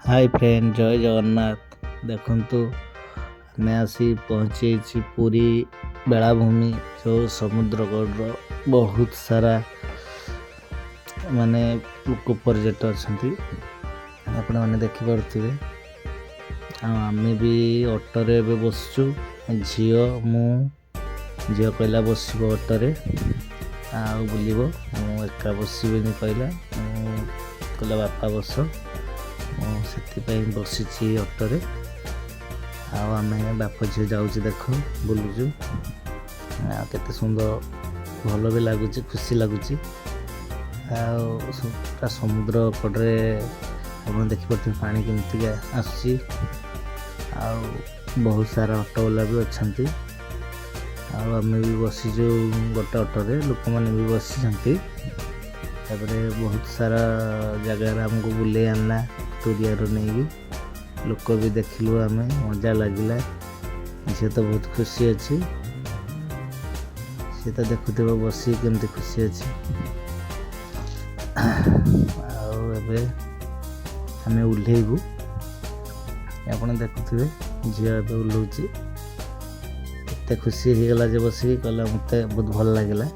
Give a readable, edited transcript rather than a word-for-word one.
High friend, ଜୟ ଜଗନ୍ନାଥ। ଦେଖନ୍ତୁ, ଆମେ ଆସି ପହଞ୍ଚିଯାଇଛୁ ପୁରୀ ବେଳାଭୂମି, ଯେଉଁ ସମୁଦ୍ର କଡ଼ର ବହୁତ ସାରା ମାନେ ଲୋକ ପର୍ଯ୍ୟଟକ ଅଛନ୍ତି, ଆପଣମାନେ ଦେଖିପାରୁଥିବେ। ଆଉ ଆମେ ବି ଅଟୋରେ ଏବେ ବସିଛୁ, ଝିଅ, ମୁଁ। ଝିଅ କହିଲା ବସିବ ଅଟୋରେ ଆଉ ବୁଲିବ, ମୁଁ ଏକା ବସିବିନି କହିଲା। ମୁଁ କହିଲା, ବାପା ବସ। ମୁଁ ସେଥିପାଇଁ ବସିଛି ଅଟୋରେ। ଆଉ ଆମେ ବାପ ଝିଅ ଯାଉଛି, ଦେଖ, ବୁଲୁଛୁ। ଆଉ କେତେ ସୁନ୍ଦର, ଭଲ ବି ଲାଗୁଛି, ଖୁସି ଲାଗୁଛି। ଆଉ ପୁରା ସମୁଦ୍ର କଡ଼ରେ ଆପଣ ଦେଖିପାରୁଥିବେ ପାଣି କେମିତିକା ଆସୁଛି। ଆଉ ବହୁତ ସାରା ଅଟୋବାଲା ବି ଅଛନ୍ତି। ଆଉ ଆମେ ବି ବସିଛୁ ଗୋଟେ ଅଟୋରେ, ଲୋକମାନେ ବି ବସିଛନ୍ତି। ତାପରେ ବହୁତ ସାରା ଜାଗାରେ ଆମକୁ ବୁଲେଇ ଆଣିଲା ତୁରିଆରୁ ନେଇକି। ଲୋକ ବି ଦେଖିଲୁ ଆମେ, ମଜା ଲାଗିଲା। ଝିଅ ତ ବହୁତ ଖୁସି ଅଛି। ସିଏ ତ ଦେଖୁଥିବ ବସିକି କେମିତି ଖୁସି ଅଛି। ଆଉ ଏବେ ଆମେ ଓହ୍ଲେଇବୁ, ଆପଣ ଦେଖୁଥିବେ। ଝିଅ ଏବେ ଓହ୍ଲଉଛି। ଏତେ ଖୁସି ହେଇଗଲା ଯେ ବସିକି କହିଲା, ମୋତେ ବହୁତ ଭଲ ଲାଗିଲା।